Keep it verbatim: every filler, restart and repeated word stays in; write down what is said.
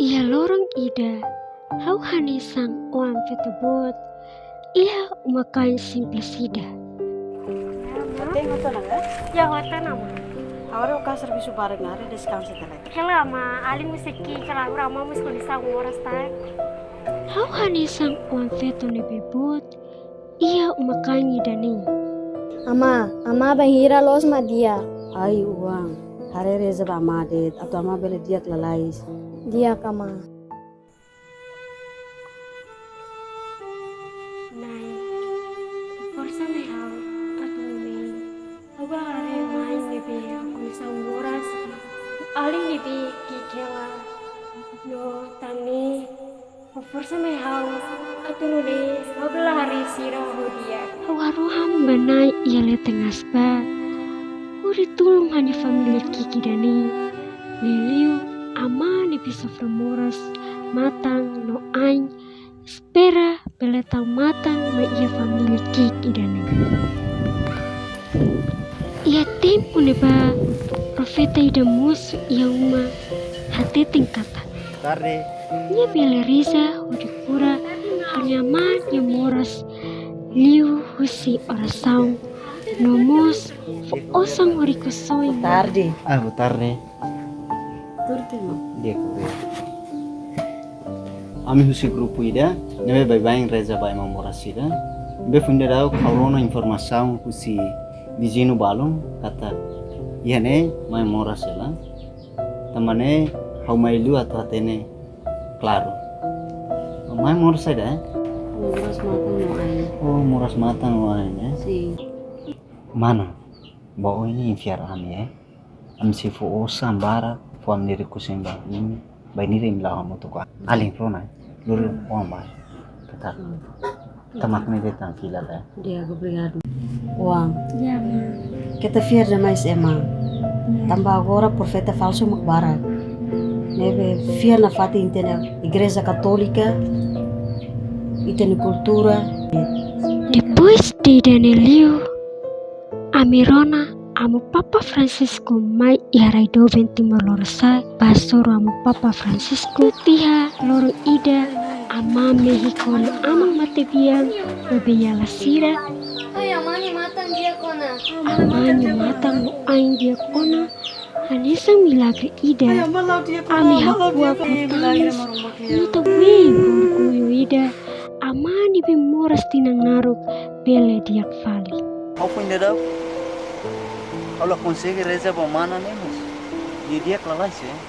Iha loron ida, ha'u hanesan oan feto boot iha uma-kain simples ida. Tengo tu nanga? Ya, hotel nama. Agora o kasar bisu bareng nare deskansa tele. Hela ama, alin musik ki kala ura ama mus kondisa moras tai. Ha'u hanesan oan feto ne'ebé boot iha uma-kain ida-ne'e. Ama, ama bainhira loos mak di'ak? Ai oan, haree reza ba ama de'it, atu ama bele di'ak lalais. Di'ak ama. Na'i, forsa mai ha'u atu nune'e. Ha'u bá haree mai ne'ebé kondisaun moras, alin ne'ebé ki'ik hela. No tan ne'e, forsa mai ha'u atu nune'e, ha'u bele haree sira ho di'ak. Ha'u harohan ba Na'i iha leten aas bá, hodi tulun ha'u-nia família ki'ik ida-ne'e. Liuliu ama ne'ebé sofre moras, matan no ain, espera bele tau matan mai iha família ki'ik ida-ne'e. Iha tempu ne'ebá, profeta ida mosu iha uma hateten katak, tarde, nia bele reza hodi kura ha'u-nia ama nia moras liuhusi orasaun no mós fó osan hodi kosoin. Tarde. Ah, boa tarde. Tuir temo. Di'ak, obrigadu. Ami husi grupu ida ne'ebé baibain reza ba ema moras sira. Ne'ebé foin daudauk ha'u rona informasaun husi viziñu balun katak iha ne'e mai moras hela. Tanba ne'e ha'u mai liu atu hatene klaru. Mai moras saida, eh? Moras matan no ain. Oh, moras matan no ain, eh? Sin. Mana, ba oin ne'e imi fiar ami, eh? Ami sei fó osan barak, fó ami-nia rikusoin ba imi, bainhira imi la'o hamutuk ho alin rona, lori oan ba. Keta. Hmm. Tamak ne'e de'it tan fila la. Di'ak, obrigadu. Oan. Ya, ma. Keta fiar demais ema. Ya. Tanba agora profeta falsu mak barak. Ne'ebé fiar nafatin ita-nia Igreja Katólika, ita-nia kultura. Depois de ida-ne'e liu, ami rona Amu Papa Francisco mai iha rai doben Timor Lorosa'e, bá hasoru Amu Papa Francisco. Tiha loron ida, ama México no aman matebian, bebé yala sira. Ai, ama nia matan di'ak ona. Ama nia matan no ain di'ak ona. Hanesan milagre ida. Ami hakuak ho tanis no tau wein orgullu ida. Ama ne'ebé moras tinan naruk bele di'ak fali. Ha'u foin daudauk, ha'u la konsege reza ba mana ne'e mós. Nia di'ak lalais, eh.